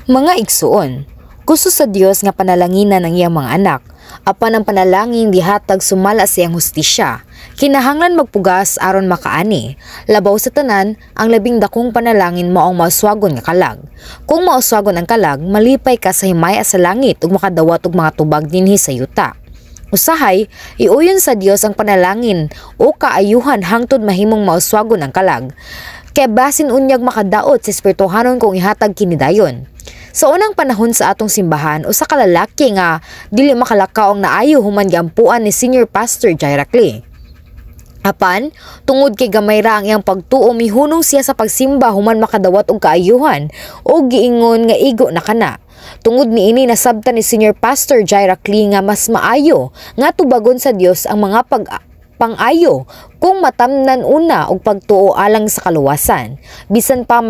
Mga igsuon, gusto sa Dios nga panalanginan ang iyang mga anak. Apan ang panalangin gihatag sumala sa iyang hustisya. Kinahanglan magpugas aron makaani. Labaw sa tanan, ang labing dakong panalangin mao ang mauswagon nga kalag. Kung mauswagon ang kalag, malipay ka sa himaya sa langit ug makadawat og mga tubag dinhi sa yuta. Usahay, iuyon sa Dios ang panalangin o kaayuhan hangtod mahimong mauswagon ang kalag. Kaya basin unyag makadaot sa espirituhanon kung ihatag kini dayon. Sa unang panahon sa atong simbahan, usa ka lalaki nga dili makalakaw ang naayo human giampuan ni Senior Pastor Jairah Lee. Apan, tungod kay gamay ra ang iyang pagtuo, mihunong siya sa pagsimba human makadawat og kaayuhan o giingon nga igo na kana. Tungod niini, nasabtan ni Senior Pastor Jairah Lee nga mas maayo nga tubagon sa Dios ang mga pang-ayo kung matamnan una og pagtuo alang sa kaluwasan, bisan pa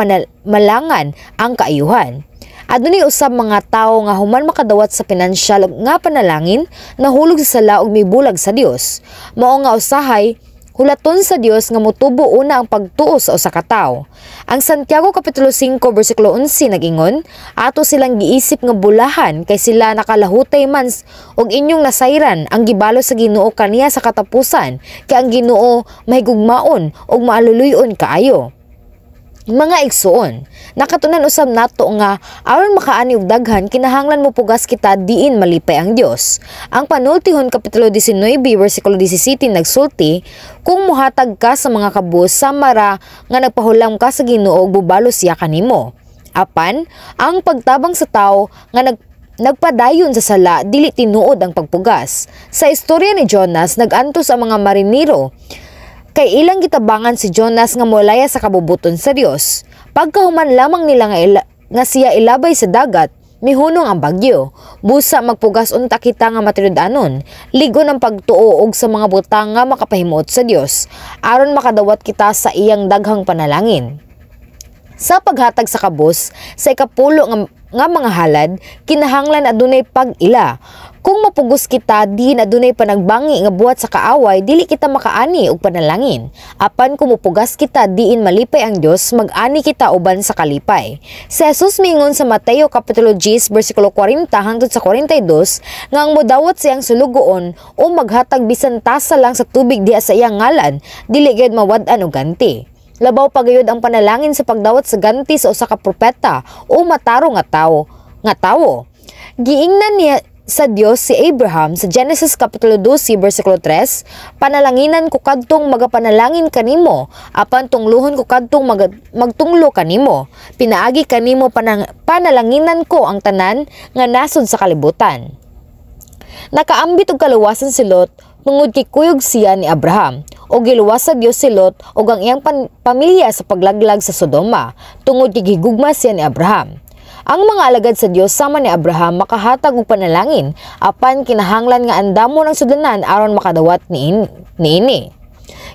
malangan ang kaayuhan. Adunay usab mga tawo nga human makadawat sa pinansyal nga panalangin, nahulog sa sala ug mibulag sa Dios. Mao nga usahay hulaton sa Dios nga motubo una ang pagtuo sa usa ka tawo. Ang Santiago kapitulo 5 bersikulo 11 nag-ingon, "Ato silang giisip nga bulahan kay sila nakalahutay man og inyong nasayran ang gibalo sa Ginoo kaniya sa katapusan, kay ang Ginoo mahigugmaon ug maaluluyon kaayo." Mga igsuon, nakatunan usab nato nga aron makaani og daghan, kinahanglan mo pugas kita diin malipay ang Dios. Ang Panultihon kapitulo 19 bersikulo 17 nagsulti, "Kung mohatag ka sa mga kabus, sama ra nga nagpahulam ka sa Ginoo ug bubalo siya kanimo." Apan ang pagtabang sa tawo nga nagpadayon sa sala, dili tinuod ang pagpugas. Sa istorya ni Jonas, nagantos ang mga marinero kay ilang gitabangan si Jonas nga molaya sa kabubuton sa Dios. Pagkahuman lamang nila nga siya ilabay sa dagat, mihunong ang bagyo. Busa magpugas unta kita nga matinud-anon. Ligon ang pagtuo og sa mga butang nga makapahimuot sa Dios aron makadawat kita sa iyang daghang panalangin. Sa paghatag sa kabus sa ikapulo nga mga halad, kinahanglan adunay pag-ila. Kung mapugos kita diin adunay panagbangi nga buhat sa kaaway, dili kita makaani og panalangin. Apan kung mopugas kita diin malipay ang Dios, mag-ani kita uban sa kalipay. Si Jesus miingon sa Mateo kapitulo 10 bersikulo 40 hangtod sa 42 nga ang modawat siyang sulugoon o maghatag bisan tasa lang sa tubig diha sa iyang ngalan, dili gyud mawad-an og ganti. Labaw pa gayud ang panalangin sa pagdawat sa ganti sa usa ka propeta o matarong nga tawo. Giingnan niya sa Dios si Abraham sa Genesis kapitulo 12 bersikulo 3, "Panalanginan ko kadtong magapanalangin kanimo, apan tungluhon ko kadtong magtunglo kanimo. Pinaagi kanimo panalanginan ko ang tanan nga nasod sa kalibutan." Nakaambit og kaluwasan si Lot tungod kay kuyog siya ni Abraham, o giluwas sa Dios si Lot ug ang iyang pamilya sa paglaglag sa Sodoma tungod kay gigugma siya ni Abraham. Ang mga alagad sa Dios sama ni Abraham makahatag og panalangin, apan kinahanglan nga andamon ang sudlanan aron makadawat niini.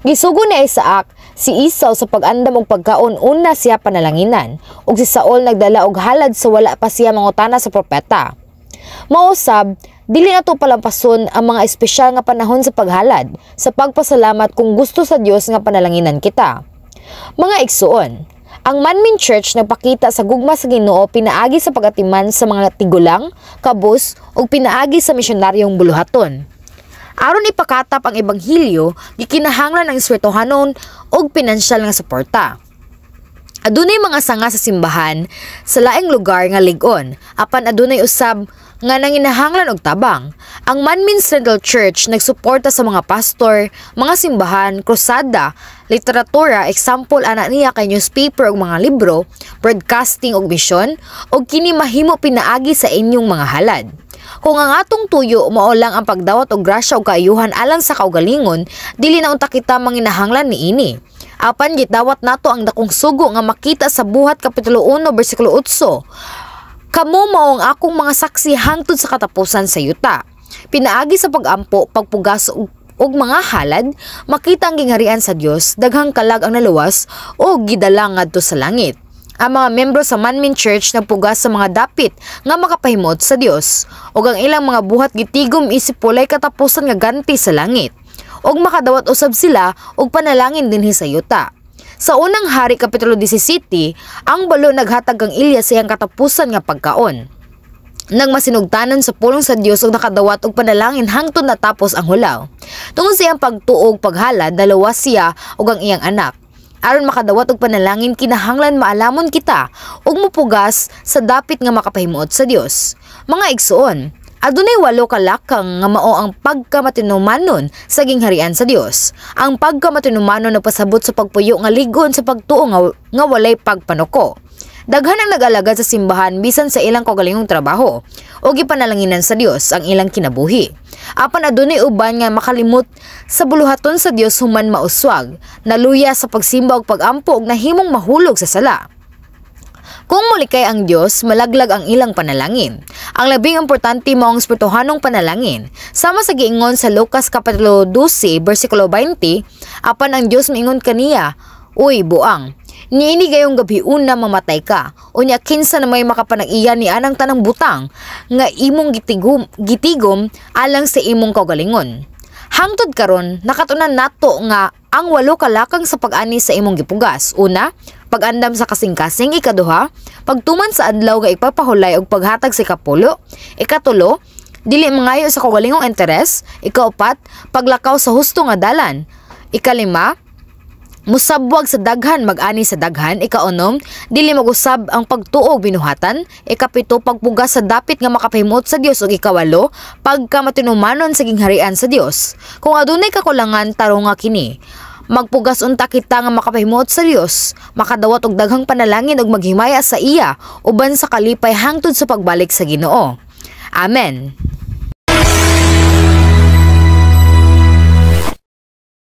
Gisugo ni Isaac si Esau sa pag-andam og pagkaon una siya panalanginan, ug si Saul nagdala og halad sa wala pa siya mangutana sa propeta. Mausab, dili nato palampason ang mga espesyal nga panahon sa paghalad, sa pagpasalamat kung gusto sa Dios nga panalanginan kita. Mga igsuon, ang Manmin Church nagpakita sa gugma sa Ginoo pinaagi sa pagatiman sa mga tigulang, kabus ug pinaagi sa misyonaryong buluhaton. Aron ipakatap ang ebanghelyo, gikinahanglan ang espirituhanon ug pinansyal nga suporta. Adunay mga sanga sa simbahan sa laing lugar nga lig-on, apan adunay usab nga nanginahanglan og tabang. Ang Manmin Central Church nagsuporta sa mga pastor, mga simbahan, krusada, literatura, example ana niya kay newspaper ug mga libro, broadcasting ug misyon, ug kini mahimo pinaagi sa inyong mga halad. Kung ang atong tuyo mao lang ang pagdawat og grasya ug kaayuhan alang sa kaugalingon, dili na unta kita manginahanglan niini. Apan gidawat nato ang dakong sugo nga makita sa Buhat kapitulo 1 bersikulo 8. "Kamo mao ang akong mga saksi hangtod sa katapusan sa yuta." Pinaagi sa pag-ampo, pagpugas ug mga halad, makita ang gingharian sa Dios, daghang kalag ang naluwas o gidala ngadto sa langit. Ang mga membro sa Manmin Church nagpugas sa mga dapit nga makapahimuot sa Dios ug ang ilang mga buhat gitigom isip walay katapusan nga ganti sa langit. Ug makadawat usab sila og panalangin dinhi sa yuta. Sa Unang Hari kapitulo 17, ang balo naghatag kang Elias sa iyang katapusan nga pagkaon. Nagmasinugtanon sa pulong sa Dios ug nakadawat og panalangin hangtod natapos ang hulaw. Tungod sa iyang pagtuo ug paghalad, naluwas siya ug ang iyang anak. Aron makadawat og panalangin, kinahanglan maalamon kita ug mopugas sa dapit nga makapahimuot sa Dios. Mga igsuon, adunay walo ka lakang nga mao ang pagkamatinumanon sa gingharian sa Dios. Ang pagkamatinumanon nagpasabot sa pagpuyo nga ligon sa pagtuo nga walay pagpanuko. Daghan ang nag-alagad sa simbahan bisan sa ilang kaugalingong trabaho o gipanalanginan sa Dios ang ilang kinabuhi. Apan adunay uban nga makalimot sa buluhaton sa Dios human mauswag, naluya sa pagsimba ug pagampo ug nahimong mahulog sa sala. Kung mulikay ang Dios, malaglag ang ilang panalangin. Ang labing importante mao ang espirituhanong panalangin. Sama sa giingon sa Lucas kapitulo 12 bersikulo 20, apan ang Dios miingon kaniya, "Uy, buang, niini gayong gabhiona mamatay ka. Unya kinsa na may makapanag-iya ni anang tanang butang nga imong gitigom alang sa imong kaugalingon?" Hangtod karon, nakatunan nato nga ang walo ka lakang sa pag-ani sa imong gipugas. Una, pag-andam sa kasing-kasing. Ikaduha, pagtuman sa adlaw nga ipapahulay og paghatag sa ikapulo. Ikatulo, dili mangayo sa kaugalingong interes. Ikaupat, paglakaw sa husto nga dalan. Ikalima, musabwag sa daghan mag-ani sa daghan. Ikaunom, dili mag-usab ang pagtuo og binuhatan. Ikapito, pagpugas sa dapit nga makapahimuot sa Dios, ug ikawalo, pagkamatinumanon sa gingharian sa Dios. Kung adunay kakulangan, tarunga kini. Magpugas unta kita nga makapahimuot sa Dios, makadawat og daghang panalangin ug maghimaya sa iya uban sa kalipay hangtod sa pagbalik sa Ginoo. Amen.